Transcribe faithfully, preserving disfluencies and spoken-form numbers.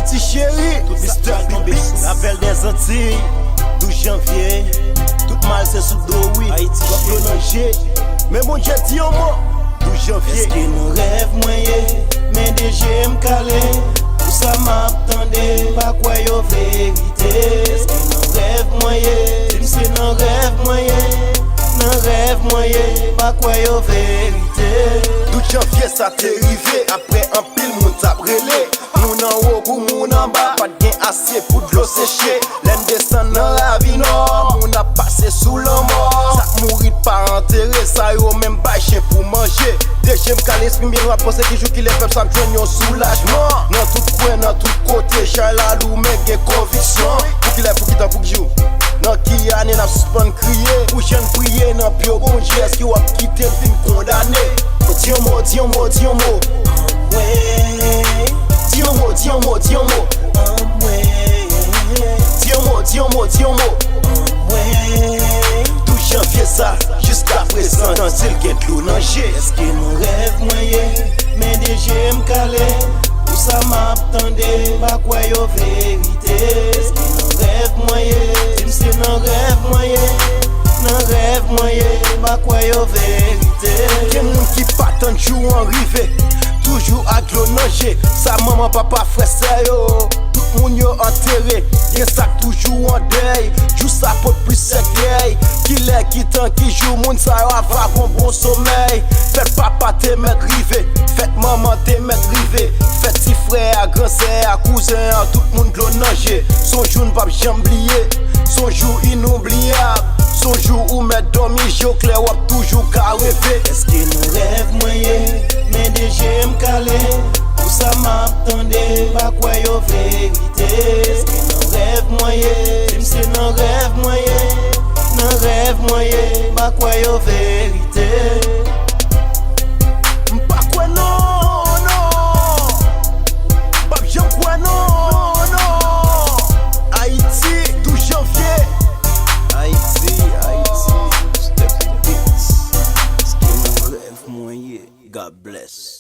Ti cheri, tout mister Bibis, la belle des Antilles. Douz janvye, tout mal se sou do wi. Ayiti, w ap dlo nan je. Men Bondye di yon mo. Douz janvye. Èske nan rèv mwen ye? Men de je m kale. Pou sa m ap tande, m pa kwè yo verite. Èske nan rèv mwen ye? Di m se nan rèv mwen ye. Nan rèv mwen ye, m pa kwè yo verite. Douz janvye sa te rive, apre anpil moun t ap rele. Moun anwo kou moun anba, pa t gen ase pou dlo seche. Lè n desann nan lavi nò, moun ap pase sou lanmò. Sa k mouri pa antere, sa yo menm bay chen pou manje. De je m kale, lespri m byen lwen, ap panse ki jou kilè pèp sa ap jwenn yon soulajman. Nan tout kwen, nan tout kote, chay la lou men gen konviksyon. Pou kilè, pou ki tan, pou ki jou? Nan ki ane n ap sispann kriye? Pou jan n priye nan pye w Bondye, èske w ap kite l vin kondane? Di yon mo, di yon mo, di yon mo. Anmwey. Di yon mo, di yon mo, di yon mo. Anmwey. Di yon mo, di yon mo, di yon mo. Anmwey. Douz janvye sa, jiska prezan, tanti l gen dlo nan je. Èske nan rèv mwen ye? Men de je m kale. Pou sa m ap tande, m pa kwè yo verite. Èske nan rèv mwen ye? Di m se nan rèv mwen ye. Nan rèv mwen ye, m pa kwè yo verite. Gen moun ki pa tann jou an rive, toujou ak dlo nan je. Sa manman, papa, frè, sè yo, tout moun yo antere. Gen sa k toujou an dèy, jou sa pot plis sèkèy. Kilè, ki tan, ki jou, moun sa yo ap vagabon somèy. Fèt papa te mèt rive, fèt manman te mèt rive. Fèt ti frè a, gran sè a, kouzen an, tout moun dlo nan je. S on jou n p ap janm bliye. S on jou inoubliyab. S on jou ou mèt dòmi, je w klè, w ap toujou ka reve. Èske nan rèv mwen ye? Men de je m kale. Pou sa m ap tande, m pa kwè yo verite. Èske nan rèv mwen ye? Di m se nan rèv mwen ye. Nan rèv mwen ye, m pa kwè yo verite. M pa kwè non, non. M p ap janm kwè non, non. Ayiti, douz janvye. Ayiti, Ayiti, step beats. Èske nan rèv mwen ye? God bless.